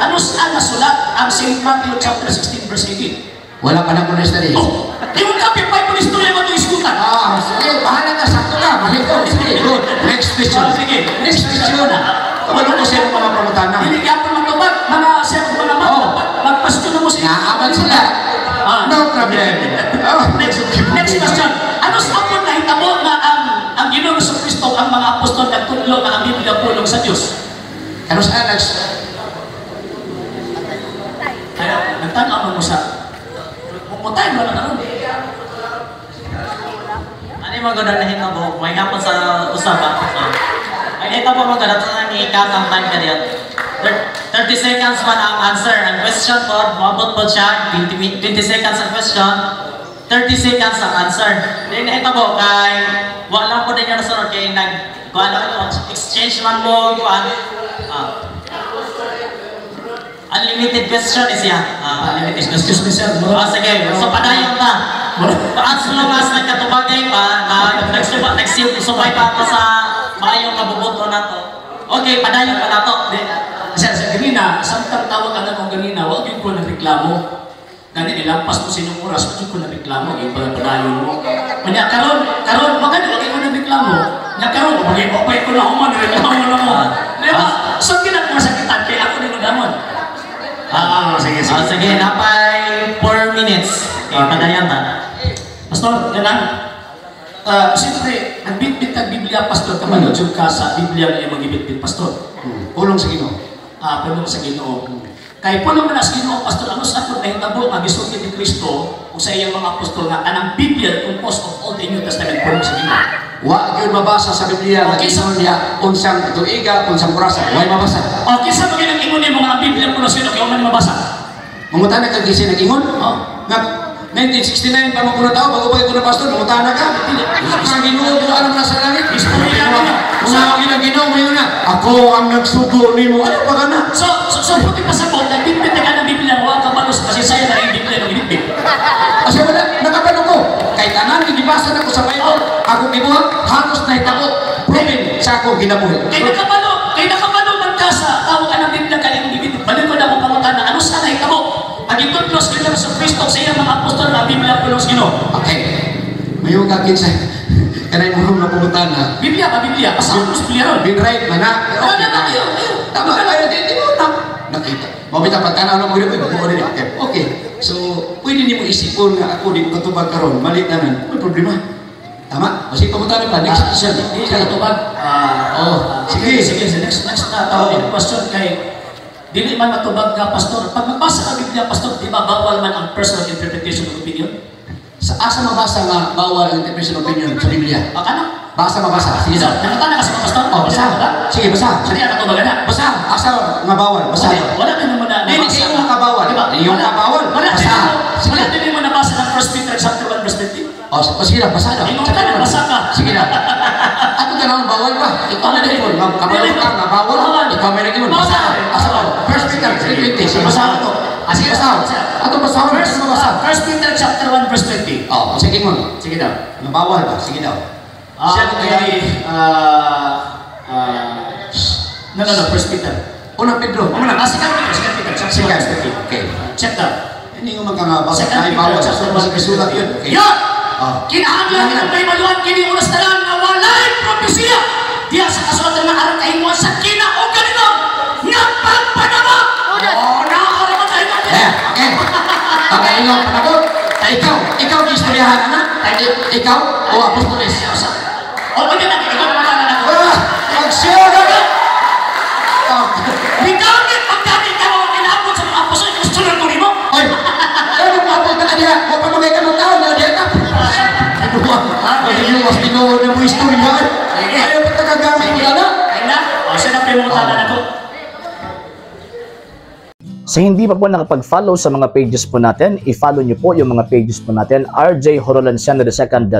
Ano saan nasulat ang St. Matthew chapter 16 verse 18? Wala pa na ko na study. Oh, yung copy Bible history mo itong iskutan. Ah, sige, bahala ka, sakto ka. Mali ko. Sige, good. Next question. Ah, sige. Next question. Kabalo ko sa iyong mga pangutana. Dili gyapon matubag, mga sir, mga mag-question na mo sa Naaman sila. Ah. No problem. Oh, Next question. Ano sa apon nahitabo nga ang Ginoong Kristo, ang mga apostol nagtudlo nga ang Biblia pulong sa Dios? Ano sa Alex? Kaya nagtan-aw man mo sa mutay mo na karon. Ano yung mga gano'n nahitabo? May hapon sa usaba. So, ay nahitabo mo gano'n sa ni cut ang time ka diyan. 30 seconds man ang answer. Ang question po, moabot po siya. 20 seconds ang question. 30 seconds ang answer. Then nahitabo kay wala po din yung nasunod kay nag kuan ano, exchange man mo kuan. Ah. Unlimited question is yan. Ah, unlimited Excuse me, sir. Ah, sige. So, padayon ta. As long as nagkatubagay pa, na nagsuba, nagsubay pa ako sa maayong kabubuto na to. Okay, padayon pa na to. Di, sir, sir, ganina, samtang tawag ka na mong ganina, wag yun ko nagreklamo. Gani nilampas mo sa inyong oras, wag yun ko nagreklamo, yung padayon mo. Kanya karon, karon, magani wag ko nagreklamo. Nya karon, bagay mo pa ko na human, reklamo na mo. Di ba? So kinat mo sakitan kay ako din gamon. Ah, sige, sige. Ah, sige, napay 4 minutes. Okay, padayon ta. Pastor, yan lang. Ah, siyempre, nagbitbit kag Biblia, Pastor, kabalo jud ka sa Biblia nga imong gibitbit, Pastor. Pulong sa Ginoo. Ah, pulong sa Ginoo. Kay pulong man sa Ginoo, Pastor, ano sa akong nahitabo nga gisulti ni Kristo ug sa iyang mga apostol nga anang Biblia composed of all the New Testament pulong sa Ginoo? Wa gyud mabasa sa Biblia nga Okay, ingon niya unsang tuiga, unsang orasa. Way mabasa. O kinsa man gyud ang ingon nimo nga ang Biblia pulong sa Ginoo kay wa man mabasa? Mangutana kag kinsa nag-ingon? Oh. Nga 1969 pa mo kuno tao bago pa ko na pastor, mangutana ka. Ang Ginoo duha naman sa langit. Istorya ninyo. Kung ang Ginoo moingon na, "Ako ang nagsugo nimo." Ano pa kana? So puti pasabot, nagbitbit ka ng Biblia, wa ka balos kasi saya na yung Biblia ng ginitbit. Asa wala, nakabalo ko. Kay tanan gibasa nako sa Bible, ako gibuhat, halos nahitabo proven sa akong kinabuhi. Kay nakabalo man ka sa tawag ka ng Biblia kay imong gibitbit. Balik ko na akong pangutana, ano sa nahitabo? Ang gitudlo sa Ginoo sa Kristo sa iyang mga apostol nga ang Biblia pulong sa Ginoo. Okay. Mayo ka kinsa kanay mo nga pangutana. Biblia ba Biblia? Basta mo sa Biblia ron. Been right man na. Pero Wala okay na, na. ayaw, ayaw. Tama, ayaw, di mo na. Nakita. Mabita pagtanaw na mo yun, buo rin. Okay. So, pwede nimo isipon nga ako di ko katubag karon, mali tanan. May problema. Tama? Kasi pangutana pa, next question. Di ka katubag. Ah, Oh, sige, sige. Sige. Next na tawag oh, question kay dili man matubag ka, Pastor. Pag magbasa ka Biblia, Pastor, di ba bawal man ang personal interpretation of opinion? Sa asa mabasa nga bawal ang interpretation of opinion sa Biblia? Baka na. Basa mabasa. Sige So, daw. nangutana ka sa mga pastor? Oh, basa. Sige, basa. Sige, katubag na. Basa. Asa nga bawal? Basa. Wala din mo na Dili nabasa. kayo nga kabawal. Di ba? Yung kabawal. Wala Basa. din mo, Sige. wala din mo nabasa ng 1 Peter chapter 1 verse 20. Oh, sige na, basa daw. Ingon ka na, basa ka. Sige na. Ako tanawon bawal ba? Ikaw na din mo. Kabalo ka nga bawal. Ikaw may nag-ingon. Basa. Asa ba? First Peter 3:20. Sige, basa ko. Ah, sige, basa. Ato basa ko. First, Basa. 1 Peter chapter 1 verse 20. Oh, sige mo. Sige daw. Nga bawal ba? Sige daw. Ah, Siya okay. Ah, ah, no, First Peter. Unang Pedro. Ano na? Ah, Second Peter, Second Peter, chapter 1 Second. verse 20. Okay. Check daw. Hindi ko man ka nga bawal. Second Ay, Peter bawal. chapter 1 So, isulat yun. Okay. Yan! Ah. Kinahanglan ng pahimaluan kini oras tanan nga walay propesiya. Diya sa kasulatan nga aron kahimuan sa kinaugalingon nga pagpanabot. Oh, naara man tayo. Eh, okay. Pagkaingon panabot. Ikaw, ikaw ang istoryahan na. Ikaw o apostoles. O, hindi na, ikaw naman na ako. Ah, mag-share ka ka! Ah, Gigamit ang gamit ka mga kinabot sa mga apostol, gusto ko nimo. Oy, ano mo abot ka diha? Wa pa mga kanang taon na diha ka. Ano ba? Ay, yung mas tinuod na mo istorya. Ayaw pa nagagamit mo na. Ay na, o siya na pimutanan ako. Sa hindi pa po nakapag-follow sa mga pages po natin, i-follow nyo po yung mga pages po natin. RJ Horolanciano II,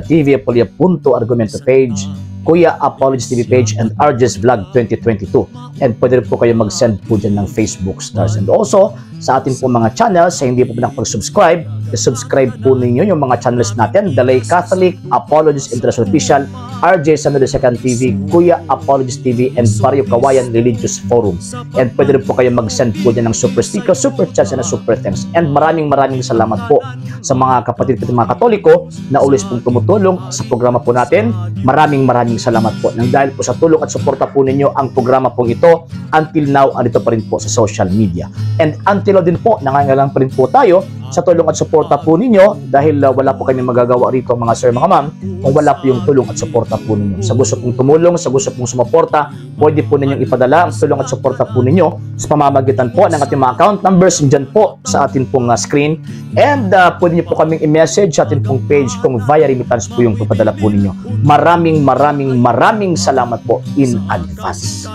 TV Apolia Punto Argumento page, Kuya Apologies TV page, and RJ's Vlog 2022. And pwede rin po kayo mag-send po dyan ng Facebook stars. And also, sa ating po mga channels, sa hindi po nakapag-subscribe, i-subscribe po ninyo yung mga channels natin, Dalay Catholic, Apologies International Official, RJ Samuel II TV, Kuya Apologist TV, and Barrio Kawayan Religious Forum. And pwede rin po kayo mag-send po dyan ng super sticker, super chat, and super thanks. And maraming maraming salamat po sa mga kapatid ko, mga Katoliko na always pong tumutulong sa programa po natin. Maraming maraming salamat po. Nang dahil po sa tulong at suporta po ninyo, ang programa pong ito until now andito pa rin po sa social media. And until now din po, nangangailangan pa rin po tayo sa tulong at suporta po ninyo dahil wala po kami magagawa rito, mga sir, mga ma'am, kung wala po yung tulong at suporta po ninyo. Sa gusto pong tumulong, sa gusto pong sumuporta, pwede po ninyong ipadala ang tulong at suporta po ninyo sa pamamagitan po ng ating mga account numbers dyan po sa atin pong screen. And pwede niyo po kaming i-message sa atin pong page kung via remittance po yung papadala po ninyo. Maraming maraming maraming salamat po in advance.